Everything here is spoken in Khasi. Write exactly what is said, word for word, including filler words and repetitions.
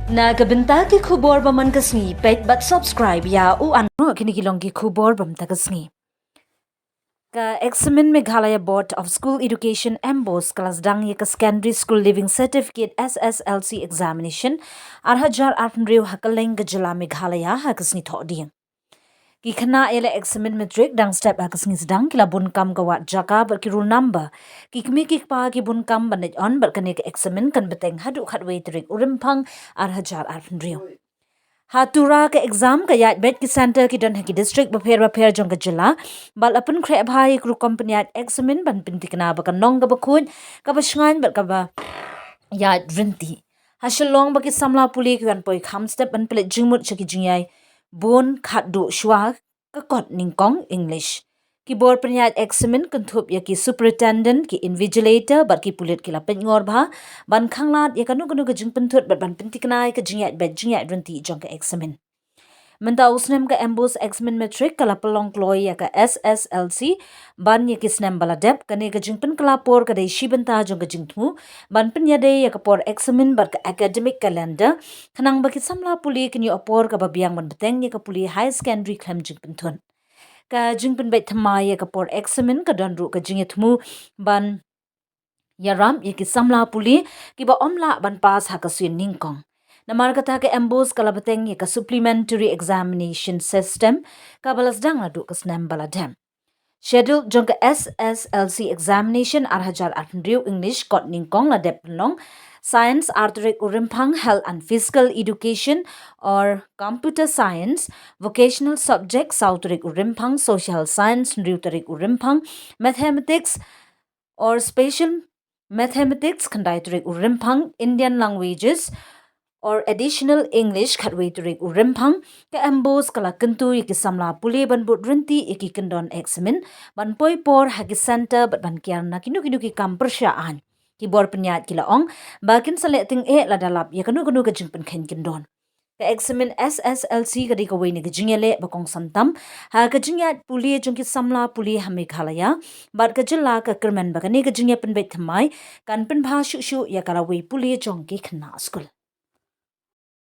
Na ka bynta ki khubor ba man ka sngi, peit bad subscribe ïa u an. Kine ki long ki khubor ba man ka sngi. Ka Examine Meghalaya Board of School Education, MBOSE, ka la sdang ïa ka Secondary School Leaving Certificate, S S L C Examination, ar hajar arphew hynriew ha kylleng ka jylla Meghalaya ha ka sngi Thohdieng. Ki khynnah ïaleh Examine Matric dang step ha ka sngi sdang ki la bun kam ka wad jaka bad ki roll number. Ki kmie ki kpa ki bun kam ban leit on bad kane ka Examine kan bteng haduh khatwei tarik u Rymphang ar hajar arphew hynriew. Ha Tura ka exam ka ïaid beit ki center ki don ha ki district bapher bapher jong ka jylla. Bad la pynkhreh bha ïa ka rukom pynïaid Examine ban pyntikna ba ka nong kaba khuid, kaba shngaiñ bad kaba ïaid rynti. Ha Shillong ba ki samla pule ki wan poi kham step ban pynleit jingmut sha ki jingïaid bun khatduh shuwa ka kot nyngkong English. Ki bor pynïaid Examine kynthup ïa ki superintendent, ki invigilator bad ki pulit ki la peit ngor bha ban khanglad ïa kano kano ka jingpynthut bad ban pyntikna ïa ka jingïaid beit jingïaid rynti jong ka Examine. Mynta u snem ka MBOSE Examine Matric ka la pynlong kloi ïa ka S S L C ban ïa ki snem ba la dep. Kane ka jingpynkylla por ka dei shi bynta jong ka jingthmu ban pynïadei ïa ka por Examine bad ka academic calendar, khnang ba ki samla pule kin ïoh por kaba biang ban bteng ïa ka pule higher secondary khlem jingpynthut. Ka jingpynbeit thymmai ïa ka por Examine ka don ruh ka jingïathmu ban ïarap ïa ki samla pule kiba ym lah ban pass ha ka sien nyngkong. Namar kata ka MBOSE ka la bteng ïa ka Supplementary Examination System kaba la sdang naduh ka snem ba la dep. Schedule jong ka S S L C Examination ar hajar arphew hynriew English kot nyngkong la dep pynlong. Science ar tarik u Rymphang, Health and Physical Education or Computer Science, Vocational Subject saw tarik u Rymphang, Social Science hynriew tarik u Rymphang, Mathematics or Special Mathematics khyndai tarik u Rymphang, Indian Languages or Additional English khatwei tarik u Rymphang. Ka MBOSE ka la kyntu ïa ki samla pule ban bud rynti ïa ki kyndon Examine, ban poi por ha ki center bad ban kiar na kino kino ki kam pyrshah aiñ. Ki bor pynïaid ki la ong ba kin sa leh tyngeh lada lap ïa kano kano ka jingpynkheiñ kyndon. Ka Examine S S L C ka dei kawei na ka jingïaleh ba kongsan tam ha ka jingïaid pule jong ki samla pule ha Meghalaya, bad ka jylla ka kyrmen ba kane ka jingïapynbeit thymmai kan pynbha shuh shuh ïa ka lawei pule jong ki khynnah skul.